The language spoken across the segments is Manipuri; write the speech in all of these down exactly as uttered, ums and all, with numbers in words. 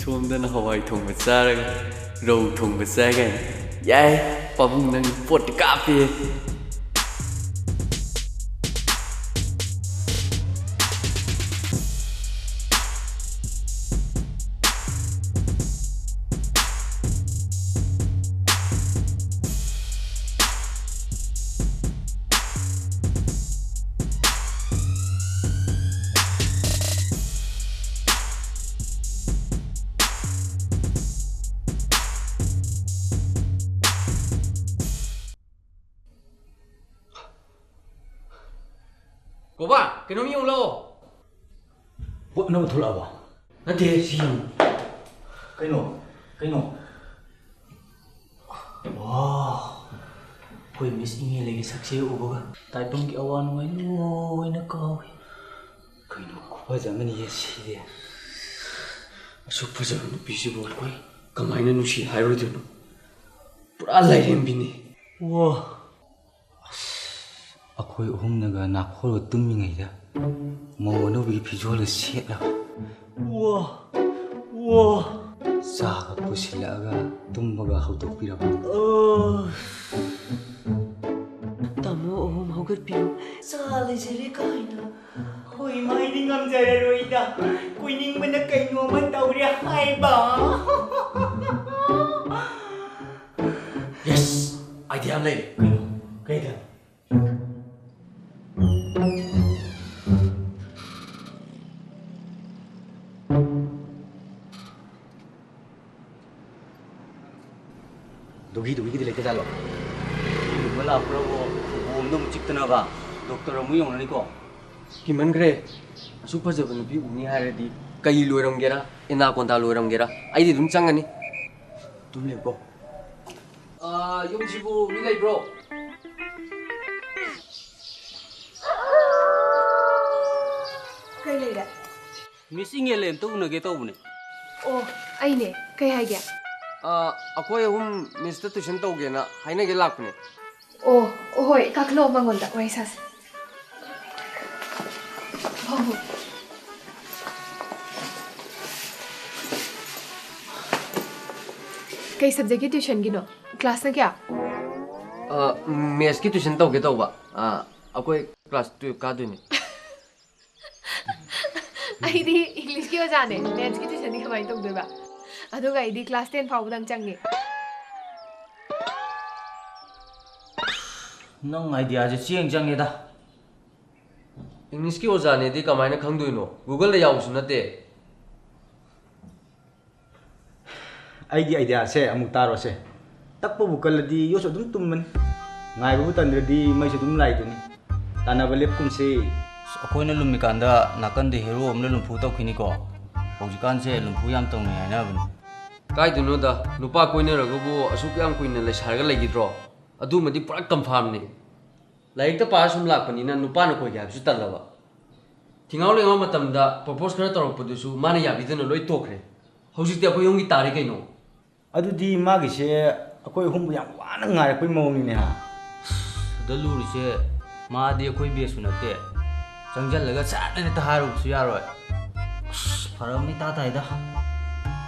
ꯁꯣꯝꯗꯅ ꯍꯋꯥꯏ ꯊꯣꯡꯕ ꯆꯥꯔꯒ ꯔꯧ ꯊꯣꯡꯕ ꯆꯥꯏ ꯀꯥꯏꯅ꯫ ꯌꯥꯏ, ꯄꯥꯕꯨꯡ ꯅꯪ ꯄꯣꯠꯇꯤ ꯀꯥꯞꯄꯤ꯫ ꯀꯣꯕꯥ, ꯀꯩꯅꯣꯝ ꯌꯦꯡꯉꯨ ꯂꯥꯛꯑꯣ꯫ ꯄꯣꯠ ꯑꯅꯧꯕ ꯊꯣꯛꯂꯛꯑꯕꯣ? ꯅꯠꯇꯦ, ꯁꯤ ꯌꯦꯡꯉꯨ꯫ ꯀꯩꯅꯣ? ꯀꯩꯅꯣ? ꯋꯥ, ꯑꯩꯈꯣꯏ ꯃꯤꯁ ꯏꯪꯉꯦꯂꯩꯒꯤ ꯁꯛꯁꯦ ꯎꯕꯒ ꯇꯥꯏꯕꯪꯒꯤ ꯑꯋꯥ ꯅꯨꯡꯉꯥꯏ ꯂꯣꯏꯅ ꯀꯥꯎꯏ꯫ ꯀꯩꯅꯣ, ꯈꯨꯐꯖ ꯑꯃꯅꯤꯍꯦ ꯁꯤꯗꯤ꯫ ꯑꯁꯨꯛ ꯐꯖꯕ ꯅꯨꯄꯤꯁꯤꯕꯨ ꯑꯩꯈꯣꯏ ꯀꯃꯥꯏꯅ ꯅꯨꯡꯁꯤ ꯍꯥꯏꯔꯣꯏꯗꯣꯏꯅꯣ? ꯄꯨꯔꯥ ꯂꯥꯏꯔꯦꯝꯕꯤꯅꯤ꯫ ꯋꯥ꯫ ꯑꯩꯈꯣꯏ ꯑꯍꯨꯝꯅꯒ ꯅꯥꯈꯣꯔꯒ ꯇꯨꯝꯃꯤꯉꯩꯗ ꯃꯧ ꯑꯅꯧꯕꯒꯤ ꯐꯤꯖꯣꯜꯒ ꯁꯦꯠꯂꯒ, ꯋꯥ, ꯋꯥ, ꯆꯥꯒ ꯄꯨꯁꯤꯜꯂꯛꯑꯒ ꯇꯨꯝꯕꯒ ꯍꯧꯗꯣꯛꯄꯤꯔꯕ꯫ ꯑ, ꯇꯥꯃꯣ ꯑꯍꯨꯝ ꯍꯧꯒꯠꯄꯤꯌꯨ꯫ ꯆꯥ ꯂꯩꯖꯔꯦ ꯀꯥꯏꯅ꯫ ꯍꯣꯏ, ꯃꯥꯏꯗꯤ ꯉꯝꯖꯔꯔꯣꯏꯗ꯫ ꯀꯣꯏꯅꯤꯡꯕꯅ ꯀꯩꯅꯣꯃ ꯇꯧꯔꯦ ꯍꯥꯏꯕ꯫ ꯌꯦꯁ! ꯑꯥꯏꯗꯤꯌꯥ ꯑꯃ ꯂꯩꯔꯦ꯫ ꯀꯩꯅꯣ? ꯀꯩꯗ? ꯗꯨꯒꯤ ꯗꯨꯒꯤꯗꯤ ꯂꯩꯇꯖꯥꯠꯂꯣ? ꯀꯔꯤꯒꯨꯝꯕ ꯂꯥꯛꯄ꯭ꯔꯕꯨ ꯈꯨꯕꯣꯝꯗ ꯑꯃꯨꯛ ꯆꯤꯛꯇꯅꯕ ꯗꯣꯛꯇꯔ ꯑꯃꯨꯛ ꯌꯧꯅꯅꯤꯀꯣ꯫ ꯀꯤꯃꯟꯈ꯭ꯔꯦ꯫ ꯑꯁꯨꯛ ꯐꯖꯕ ꯅꯨꯄꯤ ꯎꯅꯤ ꯍꯥꯏꯔꯗꯤ ꯀꯩ ꯂꯣꯏꯔꯝꯒꯦꯔꯥ, ꯑꯦꯅꯥꯀꯣꯟꯗꯥ ꯂꯣꯏꯔꯝꯒꯦꯔꯥ, ꯑꯩꯗꯤ ꯑꯗꯨꯝ ꯆꯪꯉꯅꯤ꯫ ꯑꯗꯨꯝ ꯂꯩꯌꯨꯀꯣ꯫ ꯑꯥ, ꯌꯨꯝꯁꯤꯕꯨ ꯃꯤ ꯂꯩꯕ꯭ꯔꯣ? ꯀꯩ ꯂꯩꯔꯦ? ꯃꯤꯁ ꯏꯪꯉꯦꯜꯂꯦ ꯑꯝꯇ ꯎꯅꯒꯦ ꯇꯧꯕꯅꯦ꯫ ꯑꯣ, ꯑꯩꯅꯦ꯫ ꯀꯩ ꯍꯥꯏꯒꯦ? ꯑꯥ, ꯑꯩꯈꯣꯏ ꯑꯍꯨꯝ ꯃꯤꯁꯇ ꯇꯨꯏꯁꯟ ꯇꯧꯒꯦꯅ ꯍꯥꯏꯅꯒꯦ ꯂꯥꯛꯄꯅꯦ꯫ ꯑꯣ, ꯑꯣ, ꯍꯣꯏ, ꯀꯥꯈꯠꯂꯛꯑꯣ ꯃꯉꯣꯟꯗ ꯋꯥꯔꯤ ꯁꯥꯁꯦ꯫ ꯍꯣ, ꯍꯣ꯫ ꯀꯩ ꯁꯕꯖꯦꯛꯀꯤ ꯇ꯭ꯌꯨꯁꯟꯒꯤꯅꯣ? ꯀ꯭ꯂꯥꯁꯅ ꯀꯌꯥ? ꯃꯦꯠꯁꯀꯤ ꯇ꯭ꯌꯨꯁꯟ ꯇꯧꯒꯦ ꯇꯧꯕ꯫ ꯑ, ꯑꯩꯈꯣꯏ ꯀ꯭ꯂꯥꯁ ꯇꯨꯌꯦꯜꯞ ꯀꯥꯗꯣꯏꯅꯦ꯫ ꯑꯩꯗꯤ ꯏꯪꯂꯤꯁꯀꯤ ꯑꯣꯖꯥꯅꯦ, ꯃꯦꯠꯁꯀꯤ ꯇ꯭ꯌꯨꯁꯟꯗꯤ ꯀꯃꯥꯏꯅ ꯇꯧꯗꯣꯏꯕ? ꯑꯗꯨꯒ ꯑꯩꯗꯤ ꯀ꯭ꯂꯥꯁ ꯇꯦꯟ ꯐꯥꯎꯕꯗꯪ ꯆꯪꯉꯦ꯫ ꯅꯪ ꯑꯥꯏꯗꯤꯌꯥꯁꯦ ꯆꯦꯡ ꯆꯪꯉꯦꯗ꯫ ꯏꯪꯂꯤꯁꯀꯤ ꯑꯣꯖꯥꯅꯦꯗꯤ ꯀꯃꯥꯏꯅ ꯈꯪꯗꯣꯏꯅꯣ? ꯒꯨꯒꯜꯗ ꯌꯥꯎꯕꯁꯨ ꯅꯠꯇꯦ꯫ ꯑꯩꯒꯤ ꯑꯥꯏꯗꯤꯌꯥꯁꯦ ꯑꯃꯨꯛ ꯇꯥꯔꯣꯁꯦ꯫ ꯇꯛꯄꯕꯨ ꯀꯜꯂꯗꯤ ꯌꯣꯠꯁꯨ ꯑꯗꯨꯝ ꯇꯨꯝꯕꯅꯤ, ꯉꯥꯏꯕꯕꯨ ꯇꯟꯗ꯭ꯔꯗꯤ ꯃꯩꯁꯨ ꯑꯗꯨꯝ ꯂꯥꯏꯗꯨꯅꯤ꯫ ꯇꯥꯟꯅꯕ ꯂꯦꯞꯀꯨꯝꯁꯦ꯫ ꯑꯩꯈꯣꯏꯅ ꯂꯨꯝꯃꯤꯀꯥꯟꯗ ꯅꯥꯀꯟꯗ ꯍꯦꯔꯣ ꯑꯃꯅ ꯂꯨꯝꯐꯨ ꯇꯧꯈꯤꯅꯤꯀꯣ꯫ ꯍꯧꯖꯤꯛꯀꯥꯟꯁꯦ ꯂꯨꯝꯐꯨ ꯌꯥꯝ ꯇꯧꯅꯩ ꯍꯥꯏꯅꯕꯅꯤ꯫ ꯀꯥꯏꯗꯅꯣꯗ, ꯅꯨꯄꯥ ꯀꯣꯏꯅꯔꯒꯕꯨ ꯑꯁꯨꯛ ꯌꯥꯝ ꯀꯨꯏꯅ ꯂꯩꯁꯥꯔꯒ ꯂꯩꯈꯤꯗ꯭ꯔꯣ? ꯑꯗꯨꯃꯗꯤ ꯄꯨꯔꯥ ꯀꯟꯐꯥꯔꯝꯅꯤ꯫ ꯂꯥꯏꯔꯤꯛꯇ ꯄꯥꯔ ꯁꯨꯝ ꯂꯥꯛꯄꯅꯤꯅ ꯅꯨꯄꯥꯅ ꯀꯣꯏꯒꯦ ꯍꯥꯏꯕꯁꯨ ꯇꯜꯂꯕ꯫ ꯊꯤꯡꯉꯥꯎ ꯂꯩꯉꯥꯎ ꯃꯇꯝꯗ ꯄ꯭ꯔꯣꯄꯣꯁ ꯈꯔ ꯇꯧꯔꯛꯄꯗꯨꯁꯨ ꯃꯥꯅ ꯌꯥꯕꯤꯗꯅ ꯂꯣꯏ ꯇꯣꯛꯈ꯭ꯔꯦ꯫ ꯍꯧꯖꯤꯛꯇꯤ ꯑꯩꯈꯣꯏ ꯌꯨꯝꯒꯤ ꯇꯥꯔꯦ ꯀꯩꯅꯣ꯫ ꯑꯗꯨꯗꯤ ꯃꯥꯒꯤꯁꯦ ꯑꯩꯈꯣꯏ ꯑꯍꯨꯝꯕꯨ ꯌꯥꯝ ꯋꯥꯅ ꯉꯥꯏꯔꯛꯄꯩ ꯃꯑꯣꯡꯅꯤꯅꯦ ꯍꯥ? ꯑꯗ ꯂꯨꯔꯤꯁꯦ, ꯃꯥꯗꯤ ꯑꯩꯈꯣꯏ ꯕꯦꯁꯁꯨ ꯅꯠꯇꯦ꯫ ꯆꯪꯁꯤꯜꯂꯒ ꯁꯠ ꯍꯦꯛꯇ ꯍꯥꯏꯔꯨꯕꯁꯨ ꯌꯥꯔꯣꯏ꯫ ꯑꯁ, ꯐꯔꯛ ꯑꯃ ꯏꯇꯥ ꯇꯥꯏꯗ꯫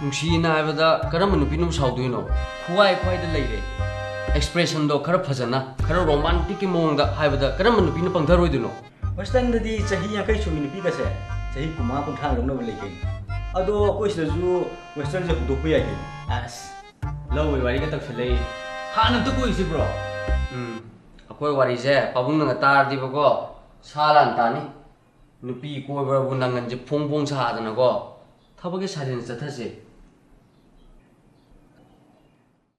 ꯅꯨꯡꯁꯤꯅ ꯍꯥꯏꯕꯗ ꯀꯔꯝꯕ ꯅꯨꯄꯤꯅꯕꯨ ꯁꯥꯎꯗꯣꯏꯅꯣ? ꯈꯨꯋꯥꯏ ꯈ꯭ꯋꯥꯏꯗ ꯂꯩꯔꯦ꯫ ꯑꯦꯛꯁꯄ꯭ꯔꯦꯁꯟꯗꯣ ꯈꯔ ꯐꯖꯅ, ꯈꯔ ꯔꯣꯃꯥꯟꯇꯤꯛꯀꯤ ꯃꯑꯣꯡꯗ ꯍꯥꯏꯕꯗ ꯀꯔꯝꯕ ꯅꯨꯄꯤꯅ ꯄꯪꯊꯔꯣꯏꯗꯣꯏꯅꯣ? ꯋꯦꯁꯇꯔꯟꯗꯗꯤ ꯆꯍꯤ ꯌꯥꯡꯈꯩ ꯁꯨꯕꯤ ꯅꯨꯄꯤꯒꯁꯦ ꯆꯍꯤ ꯀꯨꯟꯃꯉꯥ ꯀꯨꯟꯊ꯭ꯔꯥ ꯂꯧꯅꯕ ꯂꯩ ꯀꯩꯅꯣ꯫ ꯑꯗꯣ ꯑꯩꯈꯣꯏ ꯁꯤꯗꯁꯨ ꯋꯦꯁꯇꯔꯟꯁꯦ ꯍꯧꯗꯣꯛꯄ ꯌꯥꯏ ꯀꯩꯅꯣ꯫ ꯑꯁ, ꯂꯧꯕꯩ ꯋꯥꯔꯤꯒ ꯇꯧꯁꯜꯂꯛꯏ꯫ ꯍꯥꯟꯅ ꯑꯝꯇ ꯀꯣꯏꯁꯤ ꯕ꯭ꯔꯣ꯫ ꯎꯝ, ꯑꯩꯈꯣꯏ ꯋꯥꯔꯤꯁꯦ ꯄꯥꯕꯨꯡꯅꯒ ꯇꯥꯔꯗꯤꯕꯀꯣ, ꯁꯥ ꯂꯥꯟ ꯇꯥꯅꯤ꯫ ꯅꯨꯄꯤ ꯀꯣꯏꯕ꯭ꯔꯕꯨ ꯅꯪꯒꯟꯁꯦ ꯐꯣꯡ ꯐꯣꯡ ꯁꯥꯗꯅꯀꯣ꯫ ꯊꯕꯛꯀꯤ ꯁꯥꯏꯂꯦꯟ ꯆꯠꯊꯁꯦ꯫